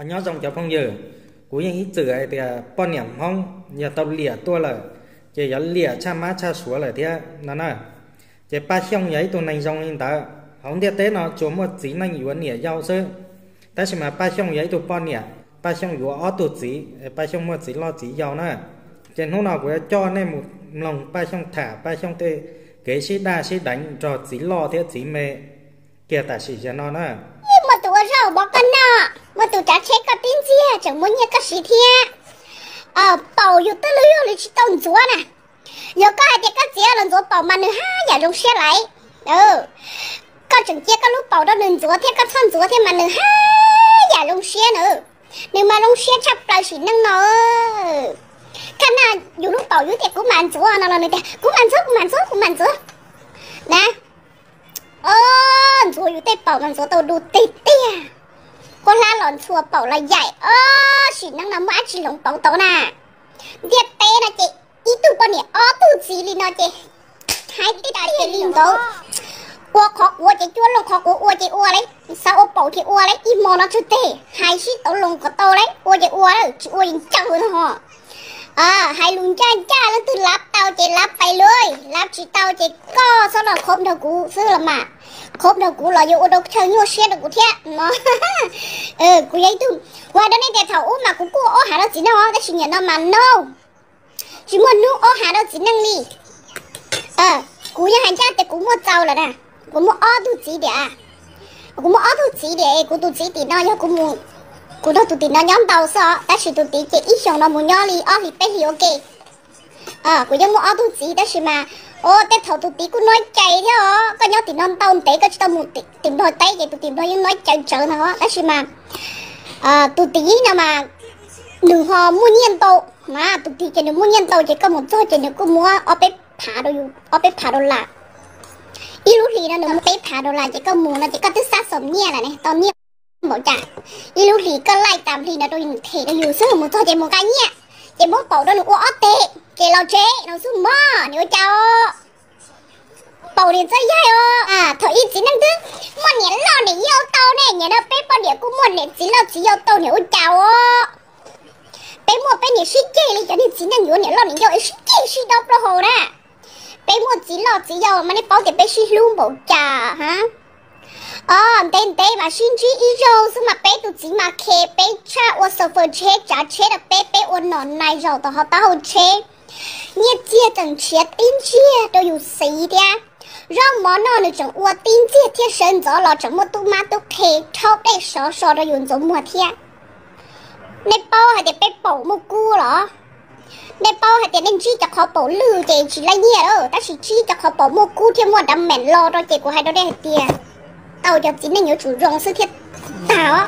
Nyob zoo cov phooj ywg, kuv yeej ib txwm hais tias poj niam Hmoob yog tau liam tuaj lawm, ces yuav liam tshaj mab tshaj suav lawm thiab no na. Ces Paj Xyooj yog ib tug neeg zoo li ntawd, hauv ntiaj teb no tsuas muaj txiv neej yuav niam yau xwb. Tab sis mas Paj Xyooj yog ib tug poj niam, Paj Xyooj yuav ob tug txiv, Paj Xyooj muaj txiv loj txiv yau na. Ces hnub no kuv yuav coj nej mus mloog Paj Xyooj tham Paj Xyooj tej kev sib daj sib deev nrog txiv loj thiab txiv me kiag tam sim zaum no na. Muaj tus ua zaub mov koj noj, muaj tus tsav tsheb koj tib ntxiag tseem muaj nyiaj koj siv thiab. Paum yus twb luag luag li tsis tau ntxuav na. Yog koj hais tias koj txiv los ntxuav paum mas nws haj yam zoo siab lawm. Koj tseem cia koj lub paum rau nws ntxuav thiab koj txhob ntxuav thiab mas nws haj yam zoo siab na. Nws mas zoo siab tshaj plaws sim neej no. Kaj na, yus lub paum yus tias kuv mam ntxuav no los nws tias kuv mam ntxuav, kuv mam ntxuav, kuv mam ntxuav na. Ntxuav yus tej paum mas ntxuav tau du tiag tiag. Quaj hlab los ntxhua paum los yaim, sim neej no muaj dab tsi hloov pauv tau na. Ntiaj teb no ces ib tug poj niam ob tug txiv li no ces hais tiag tiag li ntawd. Ua qhov quav ces cuab loo, qhov quav ua ces ua lauj, xav ua paum ces ua lauj, ib hmo no tseg teg hais sib tau loo kom tau lauj, ua ces ua, tsis ua ces ncaws no. Hais lus ncaj ncaj, leej twg lav tau ces lav pais lauj, lav tsis tau ces koj txhob los khov nrog kuv xwb los mas. Khov nrog kuv los yuav ua rau chaw nyuaj siab rau kuv thiab no. Kuv yog ib tug, kuv hais rau nej tias thaum ub mas kuv kuj ua ob hav rau txiv neej os, tab sis nim no mas no tsis muaj hnub ua ob hav rau txiv neej li. Kuv yeej hais ncaj tias kuv muaj txaus lawm na, kuv muaj ob tug txiv tiag. Kuv muaj ob tug txiv tiag, kuv tus txiv tim no yog kuv mus, kuv nrog tus tim no nyob ntau xwb os, tab sis tus tid ces ib xyoos no mus nyob li ob hlis peb hlis ua ke. Kuv yeej muaj ob tug txiv tab sis mas, o, tej thaum tus tid kuj nuav cai thiab os, koj nyob tim no ntau ntev koj tsis tau mus tim Nplog teb ces tus tim Nplog yeej nuav cai tsawv ntag os, tab sis mas tus tim no mas nws ho muaj nyiaj ntau, mas tus tid ces nws muaj nyiaj ntau ces koj mus txog ces nws kuj muab ob peb phav, ob peb phav dollar. Ib lub hlis no nws muab peb phav dollar ces koj mus no ces koj twb xab xom nyiaj lawm ne, tau nyiaj npaum cas. Ib lub hlis koj laij tas hli no rau them rau yus xwb, mus txog ces mus nqa nyiaj, ces muab paum rau nws ua ob teg ces los tsev no xwb mog, niam ua cas os. Paum niam txawj yaig os. Thaum ub txiv neej twb muaj niam loj niam yau tau ne, nim no peb poj niam kuj muaj niam txiv loj txiv yau tau, niam ua cas os. Peb muaj peb niam sib ceg li cov niag txiv neej yuav niam loj niam yau es sib ceg sib dob plaub hau na. Peb muaj txiv loj txiv yau mas nej paub tias peb sib hlub npaum cas ha. Os, ntev ntev mas sib ntsib ib zaug xwb mas peb tus txiv mas khe peb tshaj, ua xo fawm tsheb tsav tsheb rau peb, peb ua nom nai zaum tom hauv taub hau tsheb. Nyiaj txiag tseem nrhiav tib ntsiag rau yus xiv thiab. Zaub mov noj nws tseem ua tib ntsiag thiab, sawv ntxov los tseem muaj tub mab tub qhe rhaub dej sov so rau yus ntxuav muag thiab. Nej paub hais tias peb paum muaj kub los? Nej paub hais tias nej ntsib cov qhov paum lwj ces tsis laij nyiaj lawm, tab sis ntsib cov qhov paum muaj kub thiab muaj dav meem los rau ces kuv hais rau nej hais tias tau cov txiv neej yuav tsum zoo xwb thiaj tag os.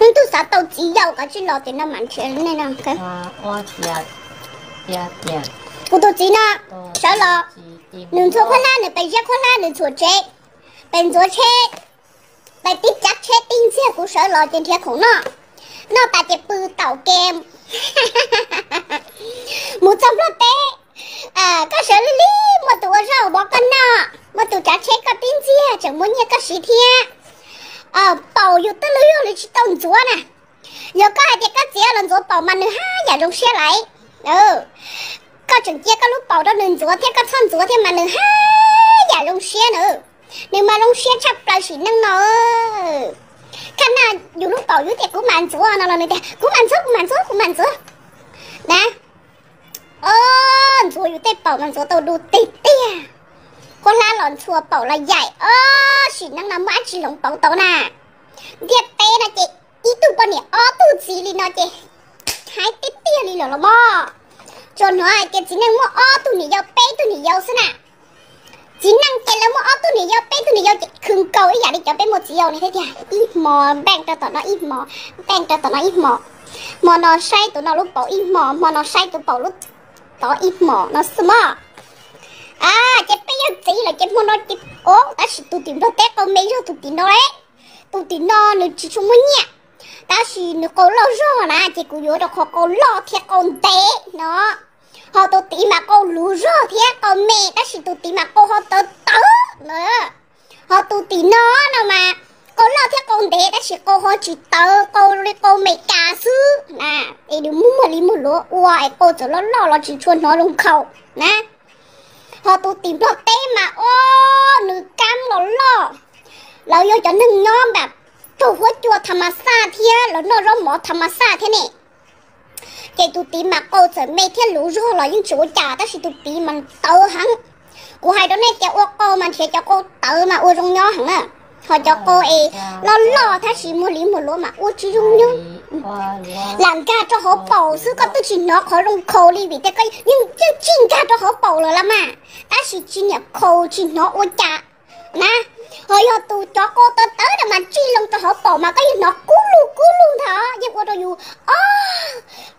Leej twg xav tau txiv yau kov tsij los tim no mam nrhiav nej no. Kuv tus txiv no sawv los, nws ntxhua qhuab hlab, nws pes ziab qhuab hlab, nws ntxhua tsev, pes ntxuav tsheb, pes tib cav tsheb tib ntxiag, kuv sawv los ces nrhiav khoom noj, noj tas ces pw taum ke. Mus txog Nplog teb, koj sawv lig lig muaj tus ua zaub mov koj noj, muaj tus tsav tsheb koj tib ntxiag tseem muaj nyiaj koj siv thiab. Paum yus twb luag luag li tsis tau ntxuav na. Yog koj hais tias koj txiv los ntxuav paum mas nws haj yam zoo siab lawm. Koj tseem cia koj lub paum rau nws ntxuav thiab koj txhob ntxuav thiab mas nws haj yam zoo siab na. Nws mas zoo siab tshaj plaws sim neej no. Kaj na, yus lub paum yus tias kuv mam ntxuav no los nws tias kuv mam ntxuav, kuv mam ntxuav, kuv mam ntxuav na. Ntxuav yus tej paum mas ntxuav tau du tiag tiag. Qhuab hlab los ntxhua paum los yaim, sim neej no muaj dab tsi hloov pauv tau na. Ntiaj teb no ces ib tug poj niam ob tug txiv li no ces hais tiag tiag li lawm los mas. Tsuas hnov hais tias txiv neej muaj ob tug niam yau peb tug niam yau xwb na. Txiv neej ces lawv muaj ob tug niam yau peb tug niam yau ces khwv nkaus ib yam li cov peb muaj txiv yau ne thiab tiag. Ib hmo npeej rau tom no ib hmo, npeej rau tom no ib hmo. Hmo no saib tus no lub paum ib hmo, hmo no saib tus paum lub tod ib hmo no xwb mog. Ces peb yog txiv lawm ces hmo no ces, o, tab sis tus tim Nplog teb qau me zog tus tim no, tus tim no nws tsis tshua muaj nyiaj, tab sis nws qau loj zog na ces kuv yuav rau qhov qau loj thiab qau ntev no. Ho tus tim mas qau luv zog thiab qau me, tab sis tus tid mas qau ho tawv tawv na. Ho tus tim no no mas qau loj thiab qau ntev, tab sis qau ho tsis tawv, qau li qau Meskas xwb na. Es nws muag li muag luav ua es qau txawm loj loj los tsis tshua hnov zoo nkhaus na. Ho tus tim Nplog teb mas o, nws kab los loj. Lawv yog cov neeg nyob npam raug huab cua tham mas xaj thiab lawv noj zaub mov tham mas xaj thiab ne. Ces tus tid mas qau txawm me thiab luv zog los yeej tsis ua cas, tab sis tus tid mas tawv heev. Kuv hais rau nej tias ua qau mas nrhiav cov qau tawv mas ua zoo nyob heev na. Ho cov qau es loj loj tab sis muag li muag luav mas ua tsis zoo nyob. Lam nkag rau hauv paum xwb koj twb tsis hnov qhov zoo nkhaus li vim tias koj yeej tsis nkag rau hauv paum lawm las mas, tab sis tsis niam khaus tsis hnov ua cas na. Ho yog tus cov qau tawv tawv no mas tsij loo rau hauv paum mas koj yeej hnov kub lug kub lug ntag, yeej ua rau yus o,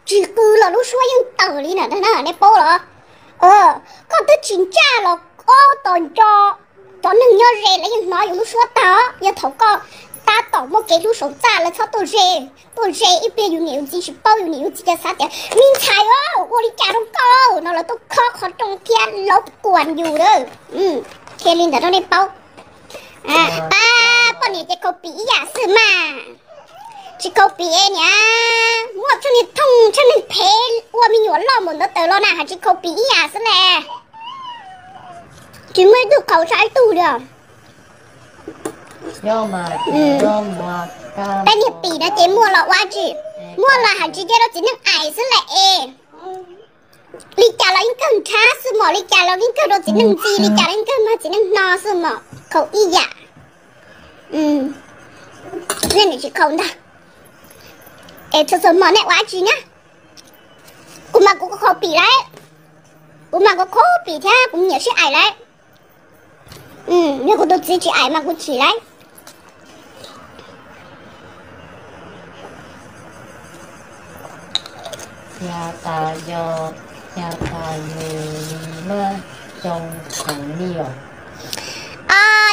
tsis qw los lub suab yeej tawm li na, nej paub los? Koj twb tsis ntsaj los ob tos nco, cov neeg nyob ze lawv yeej hnov yus lub suab tag, yog thaum koj tab tom muaj kev hlub saum txaj lawv txhob tuaj ze, tuaj ze ib pliag yus niam yus txiv tsis paub, yus niam yus txiv cas xav tias me ntxhais ua li cas rau koj no lawv tuaj khob qhov rooj thiab laub kuam yus lawm. Qhia li ntawd rau nej paub. Pab poj niam ces khaus pim ib yam xwb mas. Tsis khaus pim niam, muaj txheej niag thooj txheej niag phem ua me nyuam loj npaum ntawd tawm los na hais tsis khaus pim ib yam xwb le. Tsis muaj ib tug khaus tshaj ib tug li os. Tej niag pim no ces muaj los ua tsi, muaj los hais tsis kiag rau txiv neej aim xwb le es. Li cas los yeej kawg nrhab xwb mos, li cas los yeej kawg rau txiv neej ntxi, li cas los yeej kawg mag txiv neej hno xwb mos, khaus ib yam. Nej niam tsis khaus ntag. Es txhua txhua hmo nej ua dab tsi na? Kuv mas kuv khaus pim lawm, kuv mas kuv khaus pim thiab kuv nyiam sib aim lawm. Yog kuv tus txiv tsis aim mas kuv chim lawm.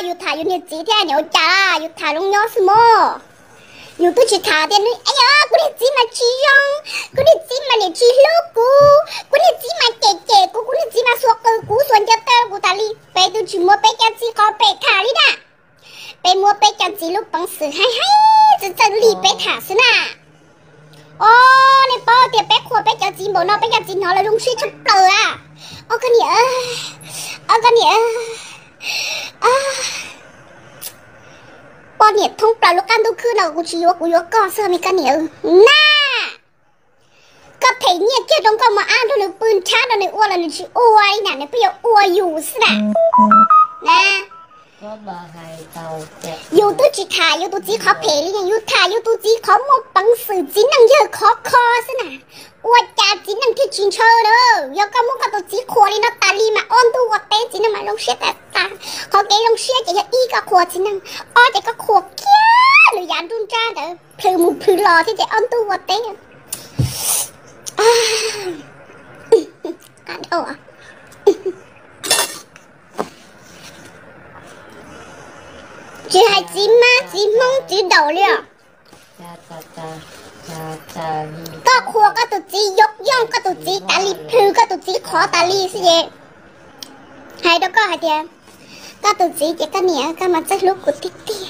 Yus tham yus niag txiv thiab niam ua cas, yus tham zoo nyob xwb mog. Yus twb tsis tham tias nws, yog kuv niag txiv mas tsis zoo, kuv niag txiv mas niam tsis hlub kuv, kuv niag txiv mas cem cem kuv, kuv niag txiv mas xuas qws kuv xuas ncaws taw kuv tas li. Peb twb tsis muab peb cov txiv qhov pem tham li na. Peb muab peb cov txiv lub peev xwm haib haib txawj txawj li peb tham xwb na. Os, nej paub tias peb qhuas peb cov txiv npaum no peb cov txiv hnov lawv zoo siab tshaj plaws a. Os koj niam, os koj niam, poj niam thoob plaws lub qab ntuj khwb no kuv tsis yuav kuv yuav koj xwb me koj niam na. Koj them nyiaj kiag rau nkauj mos ab nrog nws pw nrhab rau nws ua los nws tsis ua li na, nws pheej yuav ua yus xwb na. Na, yus twb tsis tham yus tus txiv qhov phem li, yus tham yus tus txiv qhov muaj peev xwm txiv neej yawg khov kho xwb na. Ua cas txiv neej thiaj tsis ntshaw na? Yog koj muab koj tus txiv qhuas li no tas li mas ob ntuj ua teb txiv neej mas zoo siab tas tas. Qhov kev zoo siab ces yog ib koj qhuas txiv neej, ob ces koj qhuas kiag nws yav nruab nrab ntawd plhws mus plhws los thiab ces ob ntuj ua teb. Tsis hais txiv mab txiv hmoob txiv daum li os. Koj qhuas koj tus txiv, yooj yooj koj tus txiv tas li, plhws koj tus txiv qhov tas li xwb ces hais rau koj hais tias koj tus txiv ces koj niam koj mas txawj hlub kuv tiag tiag.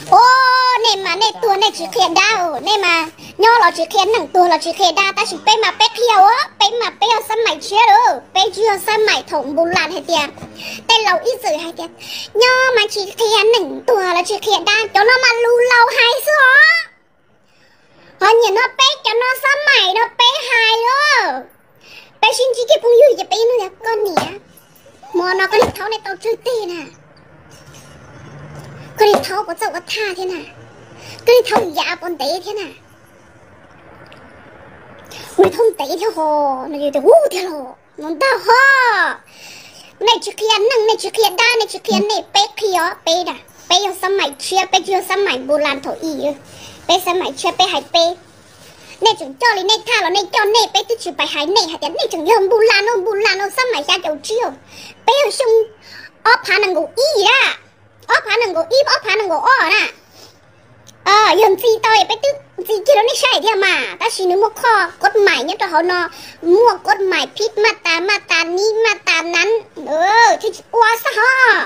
Ua, nej mas nej tuag nej tsis qhia dab, nej mas nyob los tsis qhia neeg, tuag los tsis qhia dab, tab sis peb mas peb qhia, peb mas peb yog xab maim tshiab lawm, peb tsis yog xab maim thaum npus las hais tias tej laus ib txwm hais tias nyob mas tsis qhia neeg, tuag los tsis qhia dab, cov no mas lus laus hais xwb os. Ho nim no peb cov no xab maim no peb hais lawm, peb sib ntsib kiag phooj ywg ces peb yeej nug tias koj niam, hmo no koj niam thaub nej tau tsawg teg na? Koj niam thaub puas txawj ua thaj thiab na? Koj niam thaub yav puas ntev thiab na? Kuv niam thaub ntev thiab ho, no yog tias hu thiab los no ntag ho. Nej tsis qhia neeg, nej tsis qhia dab, nej tsis qhia nej, peb qhia os, peb, peb yog xab maim tshiab, peb tsis yog xab maim npus las thaum ub, peb xab maim tshiab peb hais peb. Nej tseem coj li nej thaj los nej coj nej, peb twb tsis pais hais nej hais tias nej tseem yog npus las no, npus las no xab maim xya caum tsib, peb yog xyoo ob phav nees nkaum ib na, ob phav nees nkaum ib, ob phav nees nkaum ob na. Yog ntxiv tau peb twb ntxiv kiag rau nej saib thiab mas, tab sis nws muaj qhov kod mais nyob rau hauv no, muaj kod mais phib maj tas maj tas nib maj tas nab, thiaj tsis ua xwb hos.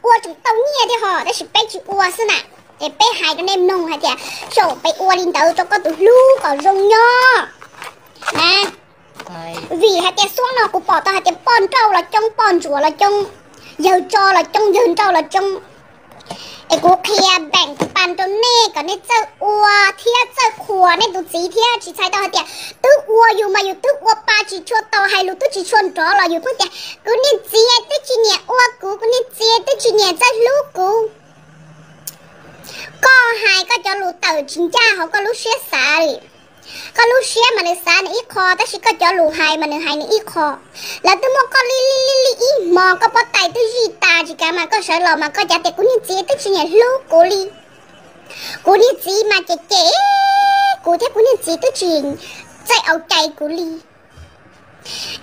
Ua tseem tau nyiaj thiab hos, tab sis peb tsis ua xwb na. Es peb hais rau nej mloog hais tias, xyaum peb ua li ntawd rau koj tus hlub kom zoo nyob. Vim hais tias xuab no kuv pom tau hais tias poj nrauj los coob, poj ntsuam los coob, yawg tso los coob, yawg nrauj los coob. Es kuv qhia npeem pas rau nej kom nej txawj ua thiab txawj qhuas nej tus txiv thiab. Tsis txhais tau hais tias twb ua yus mas yus twb ua pa tsis tshua tau, hais lus twb tsis tshua nrov los yus pheej tias kuv niag txiv twb tsis nyiam ua kuv, kuv niag txiv twb tsis nyiam txawj hlub kuv. Koj hais koj cov lus tawm tsis ncaj hauv koj lub siab xav li. Koj lub siab mas nws xav nws ib qho, tab sis koj cov lus hais mas nws hais nws ib qho. Lawv twb muab koj li li li ib hmos, koj pob tais twb zij tas tsis kav mas koj sawv los mas koj cav tias kuv niag txiv twb tsis nyiam hlub kuv li. Kuv niag txiv mas cem cem kuv thiab, kuv niag txiv twb tsis txawj au cai kuv li.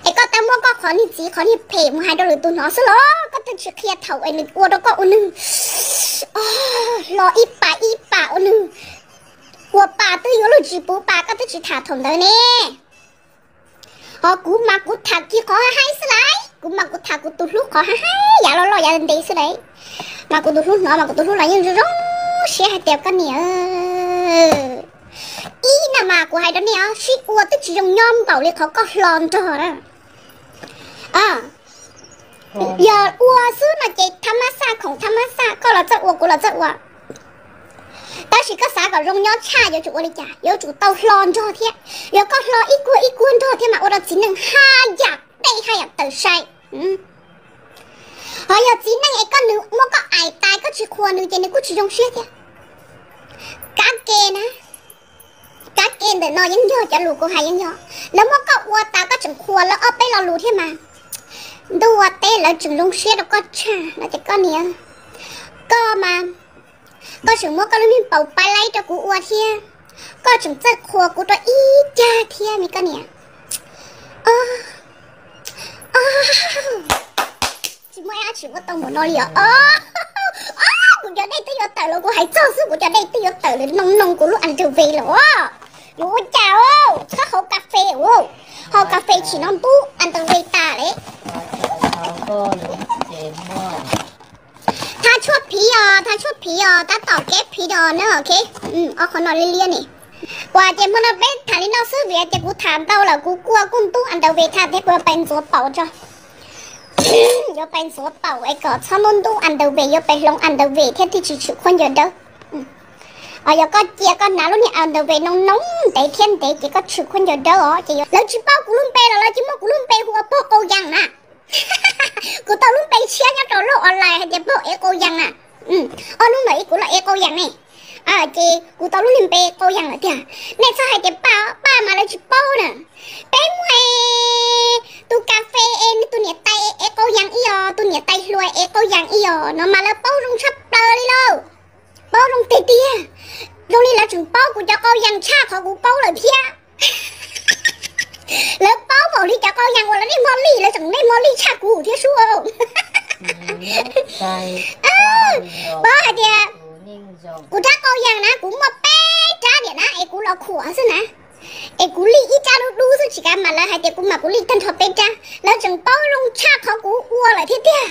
Es koj tab muab koj qhov niag txiv qhov niag phem mus hais rau lwm tus hnov xwb los koj twb tsis qhia thaum es nws ua rau koj ua nws hlo ib pas ib pas ua nws ua pa twb yuav luag tsis puv pa, koj twb tsis tham thaum ntawd ne. Ho kuv mas kuv tham kiag qhov haib haib xwb lauj, kuv mas kuv tham kuv tus hlub qhov haib haib, yav loj loj yav ntev xwb lauj. Mas kuv tus hlub hnov mas kuv tus hlub los yeej zoo zoo siab hais tias koj niam, ib na mas kuv hais rau nej os, sib ua twb tsis zoo nyob npaum li qhov koj hlo nrog na. Yog ua xwb no ces thab mab xaj khoom thab mab xaj, koj los txawj ua kuv los txawj ua. Tab sis koj xav kom zoo nyob tshaj yuav tsum ua li cas? Yuav tsum tau hlo nrog thiab. Yog koj hlo ib kuag ib kuag nrog thiab mas ua rau txiv neej haj yam dej haj yam tawm sai. Ho yog txiv neej es koj, nws muab koj aim tas koj tsis qhuas nws ces nws kuj tsis zoo siab thiab. Kab ke na, kab ke ntawm no yeej yog cov lus kuv hais yeej yog. Lawv muab koj ua tas koj tseem qhuas lawv ob peb lo lus thiab mas, ntuj ua teb lawv tseem zoo siab rau koj tshaj no ces koj niam, koj mas koj tseem muab koj lub niag paus pais laib rau kuv ua thiab, koj tseem txawj qhuas kuv rau ib cag thiab me koj niam. Tsis muaj ib yam tsis muaj tau npaum no li os. Kuv cov dej twb yuav tawm los kuv hais txog xwb kuv cov dej twb yuav tawm lawm, noo noo kuv lub underwear lawm os. Yuav ua cas, txhob haus kas fes, haus kas fes tsim no ntub underwear tas li. Thaj tshuaj phiv os, thaj tshuaj phiv os, tab tom keb phiv do na, ok. Ob qhov no liab liab ni. Uas ces hmo no peb tham li no xwb vim tias kuv tham ntau lawm kuv kua kuj ntub underwear thiab kuv yuav pais ntxuav paum tso. Yuav pais ntxuav paum es kom txhob ntub ntub underwear, yuav pais hloov underwear thiab thiaj tsis tshwm khaub ncaws dawb. Yog koj cia koj hnav lub niag underwear noo noo ntev thiab ntev ces koj tshwm khaub ncaws dawb os. Ces lawv tsis paub kuv lub npe los lawv cia muab kuv lub npe hu ua Pog Qau Yas na. Kuv tau lub npe tshiab nyob rau lub online hais tias Pog Ev Qau Yas na. Ob hnub ntawd ib kuv los Ev Qau Yas ne. Ces kuv tau lub niag npe Qau Yas lawm tiag. Nej txhob hais tias Paj, Paj mas lawv tsis paub na. Peb muaj tus kas fes es tus niam tais Ev Qau Yas ib os, tus niam tais hluas Ev Qau Yas ib os no mas lawv paub zoo tshaj plaws li lauj. Paub zoo tiag tiag, zoo li lawv tseem paub kuv cov qau yas tshaj qhov kuv paub lawm thiab. Lawv paub npaum li cov qau yas uas lawv niaj hmo lij, lawv tseem niaj hmo lij tshaj kuv thiab sub. Paub hais tias kuv rab qau yas na kuv muaj peb rab diam na es kuv los khuam xwb na. Es kuv lij ib rab dub dub xwb tsis kav mas lawv hais tias kuv mas kuv lij tag nrho peb rab, lawv tseem paub zoo tshaj qhov kuv ua lawm thiab tiag.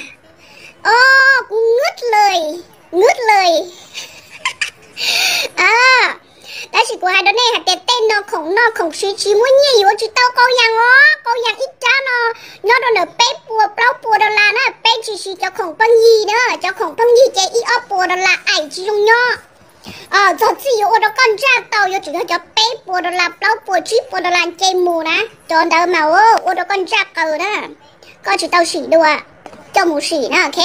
Os, kuv ngwb lawm, ngwb lawm. Tab sis kuv hais rau nej hais tias tej no khoom noj khoom siv tsis muaj nyiaj yuav tsis tau qau yas os. Qau yas ib rab no nyob rau ntawm peb puas plaub puas dollar na, peb tsis siv cov khoom pheej yig na, cov khoom pheej yig ces ib ob puas dollar aim tsis zoo nyob. Txog txij yuav ua rau koj ntsaj tau yuav tsum yog cov peb puas dollar, plaub puas, tsib puas dollar nce mus na, cov ntawd mas ua rau koj ntsaj qaws na. Koj tsis tau sim dua, coj mus sim na, ok.